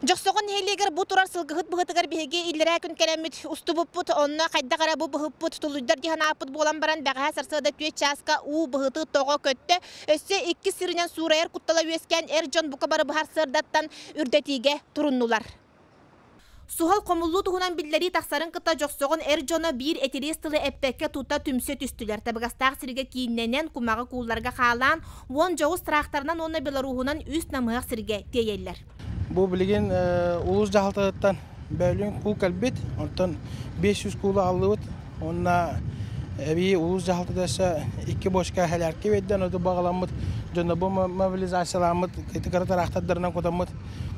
Дьохсоҕон нэһилиэгэр бу турар сылгыһыт быһытыгар биһиги иллэрээ күн кэлэммит устубуппут, онно хайдах эрэ бу быһыппыт тулуйдар диэн ааппыт буолан баран бэҕэһээ сарсыарда 4 чааска уу быһыты тоҕо көттө. Өссө икки сиринэн суурайар куттала үөскээн эр дьон бука бары быһар сыардаттан үрдэтиигэ туруннулар. Суһал хомуллуу туһунан биллэрии тахсарын кытта Дьохсоҕон эр дьоно биир этириэс тылы эппэккэ тута түмсэ түстүлэр. Табыгастаах сиргэ кииннэнэн, кумаҕы куулларга хаалаан, уон дьоҕус тракторынан уонна беларуһунан үс намыһах сиргэ тиэйэллэр. Бу билигин улуус дьаһалтатыттан бөөлүүн куул кэлбит, онтон 500 куулу аҕаллыбыт. Уонна эбии улуус дьаһалтата өссө икки бочка хэлээрки биэрдэ, ону баҕаламмыт дьоно бу мобилизацияламмыт кыра тыраахтардарынан кутаммыт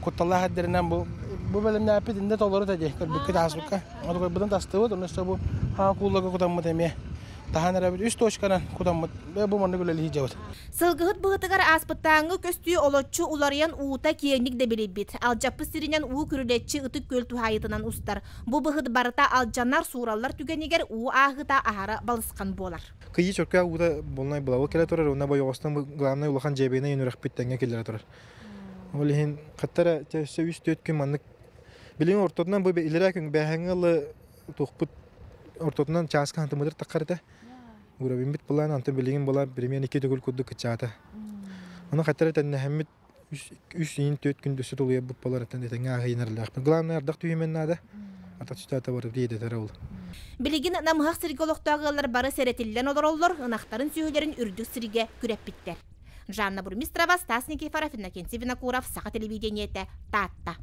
кутталлаах эрдэринэн бу бу бэлэмнээппит инде толору да дии көрбүккүт ааспыкка отукайбытын тастыбыт онно өссө бу хаҥа куулларга кутаммыт эмиэ таһан эрэбит үс точканан кутаммыт бу маннык үлэлии дьабыт. Сылгыһыт быһытыгар ааспыттааҥҥы көстүү олоччу уларыйан уута киэҥник да билийбит. Алдьаппыт сиринэн уу күрүлэччи Ытык Күөл туһаайытынан устар. Бу быһыт барыта алдьанар, суураллар түгэнигэр уу ааһыыта аһара балысхан буолар. Кыйы чөркөөх уута болнай былабыл кэлэ турар, уонна бойоҕостон главнай улахан дьиэбэйинэн үрэхпит тэҥҥэ киллэрэ турар. Ол иһин хаттара өссө үс-түөрт күн маннык билигин ортотунан бу илэрээ күн бээһэҥҥэ ылы туохпут ортотунан чааска хантымыдыр таххар этэ. Уровеньбит былаан антон билигин була примерно икки төгүл курдук кыччаата. Ону хаттара тэннэһэммит үс иин түөрт күн өссө тулуйарбыт болар этэн этэҥҥэ ааһыйынарылаахпын. Главное ардах түһүмэн наада. Ата түстаата барып диэдэтэрэ ол. Билигин намыһах сиргэ олохтоох ыаллар бары сэрэтиллэн олороллор, ынахтарын сүөһүлэрин үрдүк сиргэ күрэппиттэр. Жанна Бурмистрова, Стас Никифоров, Иннокентий Винокуров, Саха телевидениетэ, Таатта.